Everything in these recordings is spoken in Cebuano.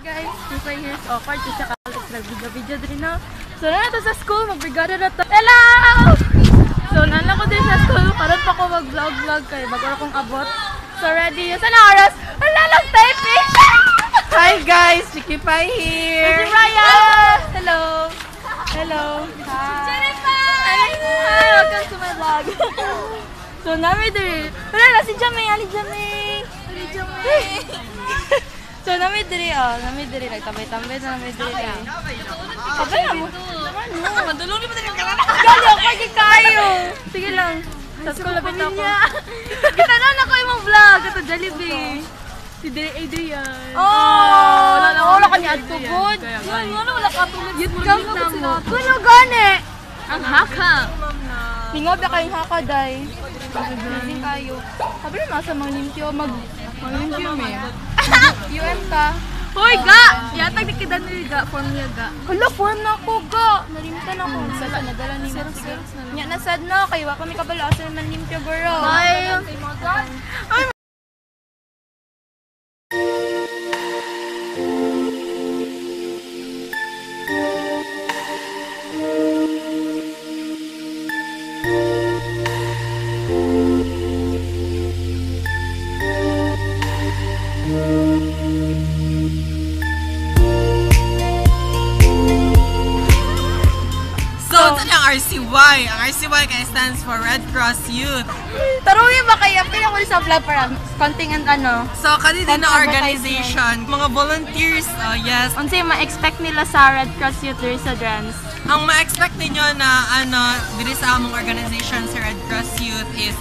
Guys, Chippy here is awkward kasi kalit nag-video-video din na. So na to sa school, magbrigada na to. Hello! So nana ko din sa school, karon pa ko mag-vlog-vlog kay bago akong abot. So ready, sa na oras? Wala lang typing! Hi guys, Chicky Pie here. Si Ryan! Hello! Hello! Hi! Hi! Welcome to my vlog! So nami diri. Wala na si Jamay, ali Jamay. Ali Jamay. So nami diri oh, nami diri nagtambay-tambay na nami diri. Kabay na mo. Madulong ni pa din ka. Gali ako kay kayo. Sige lang. Sa school lapit ako. Gitanaw na ko imong vlog ato Jollibee. Si De Adrian. Oh, wala na wala ka ni adto good. Wala wala ka tulog. Yut kam na mo. Kuno gani. Ang haka. Lingob na kayong haka day. Gising kayo. Sabi na sa mga limpyo mag Maglimpyo me. UM ka. Hoy ga, yatag ni kita ni ga form niya ga. Hala, form na ako ga. Nalimtan ako. Sala nadala ni mo. Nya na sad na kay wa kami kabalo asa man limpyo bro. Bye. Ay. So, ito na ang RCY. Ang RCY kaya stands for Red Cross Youth. Tarungin ba kayo? Pila ko sa vlog para konting and ano. So, kanina na Konting organization, mga volunteers, yes. Unsay ma-expect nila sa Red Cross Youth diri sa Drens? Ang ma-expect ninyo na ano, diri sa among organization sa Red Cross Youth is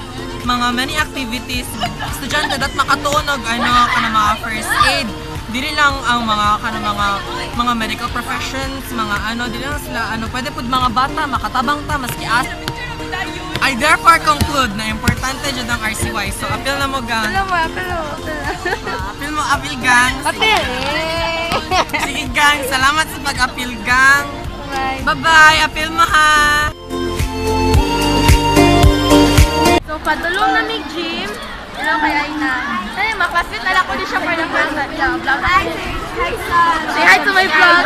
mga many activities. Estudyante dat makatuon og ano kana mga first aid. Dili lang ang mga kana mga medical professions, mga ano, dili lang sila ano, pwede pud mga bata makatabang ta maski as. I therefore conclude na importante jud ang RCY. So appeal na mo gang. Alam mo, apil mo. Appeal mo, appeal gang. Apil! Sige gang, salamat sa pag-appeal gang. Bye. Bye-bye, appeal mo ha. So, padulong na mig gym. Hello kay Aina. Ay, maklasmate na lang ko di siya for the first time. Yeah, vlog. Hi, hi, son. Say hi to my vlog.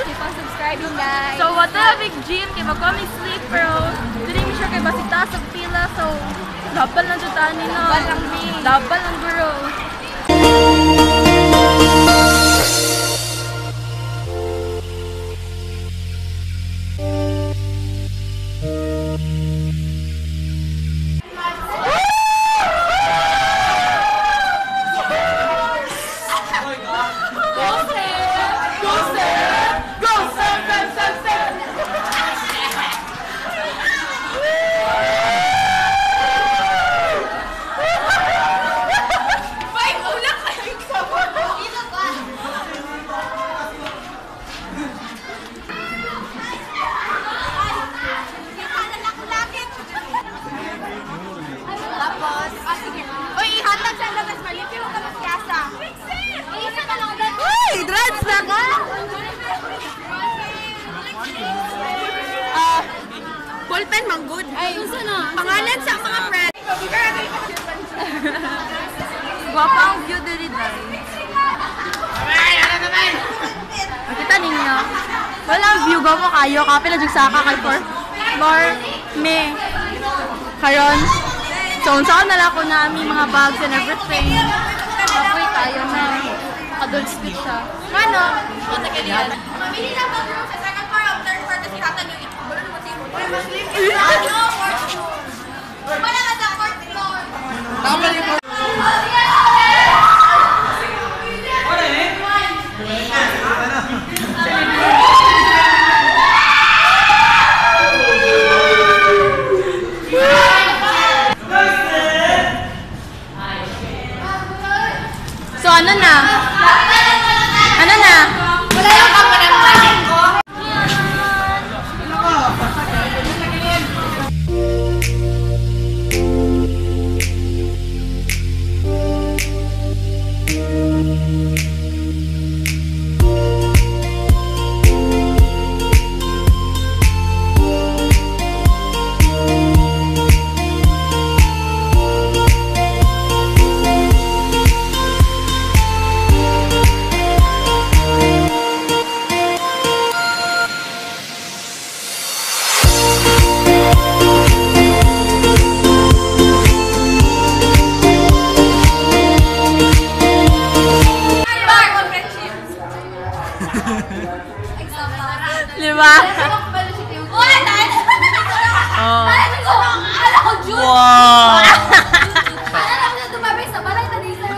Keep on subscribing, guys. So, what a big gym. Kay magkami sleep, pero dili mi sure kay basig taas og pila. So, dabal lang jud tani no. Dabal lang mi. Dabal lang guro. Tapos, sige. Uy, ihatag sa labas, malipyo ka masyasa. Isa ka lang ulit. Uy, drugs na ka! Ballpen, man good. Ay, pangalan sa mga friends. Gwapa ang view diri dai. Makita ninyo. Wala ang view gwapa kayo kapila jud saka kay for more me. Karon. So unsaon na lang ko na aming mga bags and everything. Kapoy tayo na. Kadol speech siya. Ano? Mamili lang ang room sa second floor o third floor kasi hatag yung wala naman sa Ano? Fourth floor. Wala ka sa fourth floor. Tama din po. So ano na? Ano na? Wala yung kaparamdaman ko. Diba? Wala na! Oh. Akala ko June! Wow! Akala ko na tumabay sa balay na di sa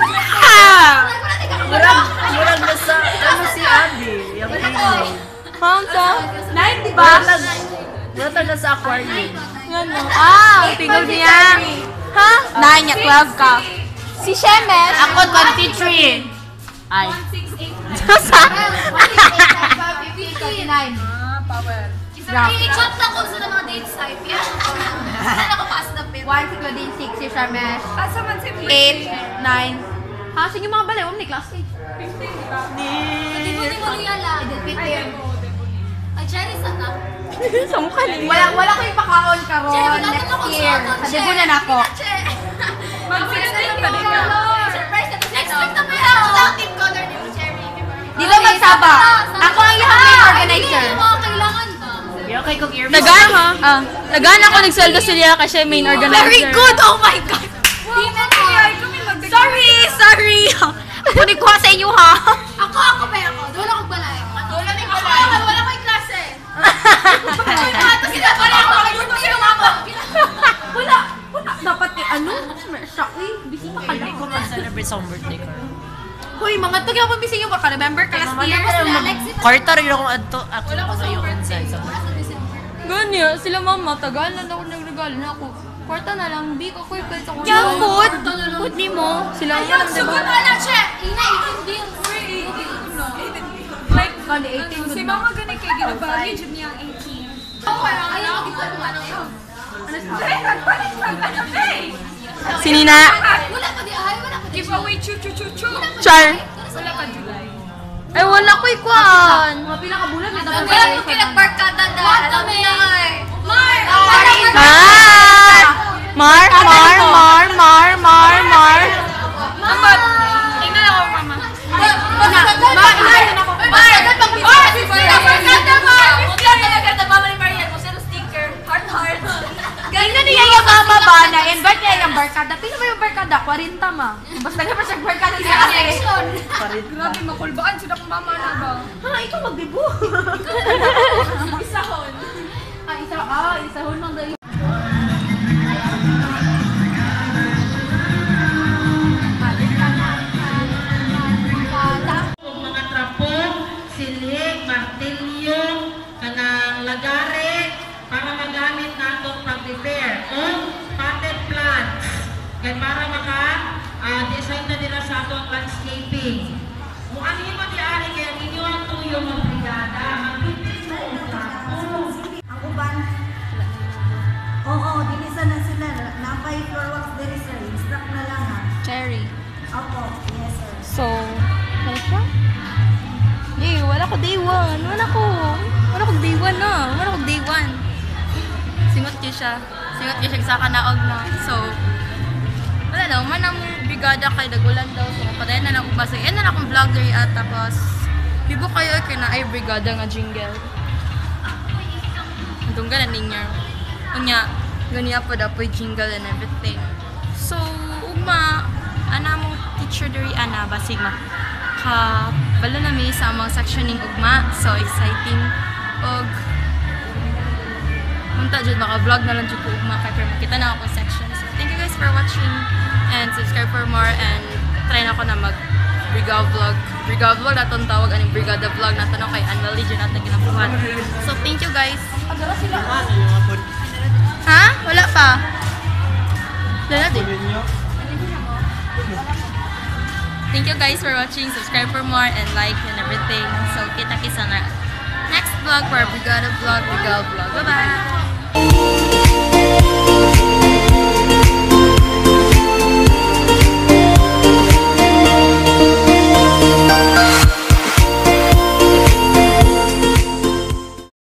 Murag, murag nasa, ano si Abby? Yung email. Ma'am, sa? 9, diba? Murag tag nasa aquarium. Ano? Ah, tingog niya. Ha? 9 niya, 12 ka. Si Shemesh. Ako 23. Ay. Sa? I-chat lang ko sa mga dates sa IPS. Saan ako pass na pin? 1, si Claudine, 6, si Shemesh. Asa man si 8, 9. Ha? Sige mga balay, huwag ni class 8. Hindi mo di mo niya lang. Ay, Cherry, saan na? Sa mukha niya. Wala, wala ko yung pakaon karon Cherry, wala next na ako year. suoton, Sa debo na nako. Mag-16 pa rin ka. Surprise na to. Next week na pa ako. Team color ni Cherry. Di ba magsaba? Ako ang iyang main organizer. Ay, mga kailangan ba? Okay, kung earpiece. Nagan, ah, nagan ako nagsweldo sila kasi siya main organizer. Very good! Oh my God! Sorry! Sorry! Ako ni kuha sa inyo ha. Ako, ako pa ako. Doon ako balay. Doon ako balay. Wala ko yung klase. Wala ako. Wala! Wala! Dapat eh, ano? Siya, uy, bisita ka Hindi lang. ko mag-celebrate sa akong birthday ko. Uy, mga tugyaw pa bisig yung baka. Remember ka last year? Kwarta rin akong adto. Ako pa kayo inside sa Ganyan, sila mama, tagalan ako nagregalo na ako. Kwarta na lang, big ako yung pwede sa kuya. Yung food! Food ni mo. Sila mo lang, diba? Sugot na lang siya. Ina, 18 bills. Like, si mama gani kay ginabagi jud niya ang 18. Ayaw, di ko alam. Ay, nagpalit pag ano kay? Sinina? Wala pa di ay, wala pa di. Give away chu chu chu chu. Char! Wala pa July. Ay, wala ko ikuan. Mga pila ka bulan, may Wala ko kinagbarkada da. Alam na ay. Mar! Mar! Mar, Mar, Mar, Mar, Mar, Mar. Mama, tingnan ako mama. Tingnan niya yung mama ba na invite niya yung barkada. Pila ba yung barkada? 40 ma. Basta na pa siya barkada siya kasi. Grabe, makulbaan sila kung mama na ba. Ha, ikaw magdibo. Isahon. Ah, isa, ah, isahon lang dali. Og mga trapo, silig, martilyo, kanang lagare para magamit nato pag-repair o potted plants kay para maka design na nila sa ato ang landscaping. Kung ano yung matiari kay ang inyo ang tuyo ng brigada, magpipil mo og trapo. Ang uban. Oo, dili na sila. Napay floor wax diri sir. Instruct na lang ha. Cherry. Opo, yes sir. So, ano siya? Yay, wala ko day one. Wala ko. Wala ko day one na. Wala ko day one. Singot yun siya. Singot yun siya sa kanaog na. So, wala na. Man ang brigada kay Dagulan daw. So, padayon na lang akong basa. Yan na lang akong vlog diri at tapos, bibo kayo kay na ay brigada nga jingle. Dunggan na ninyo. Unya, ganiya po dapoy jingle and everything. So, ugma, ana mo teacher diri ana basig ma ka balo na mi sa among sectioning ugma. So exciting og unta jud maka vlog na lang jud ko ugma kay pero makita na ako section. So thank you guys for watching and subscribe for more and try na ako na mag Brigada vlog. Brigada vlog na itong tawag aning Brigada vlog na tanong kay annual legion natin ginabuhat. So thank you guys. Ha? Wala pa. Wala na din. Thank you guys for watching. Subscribe for more and like and everything. So, kita-kita na next vlog for Brigada Vlog, Brigada Vlog. Bye-bye!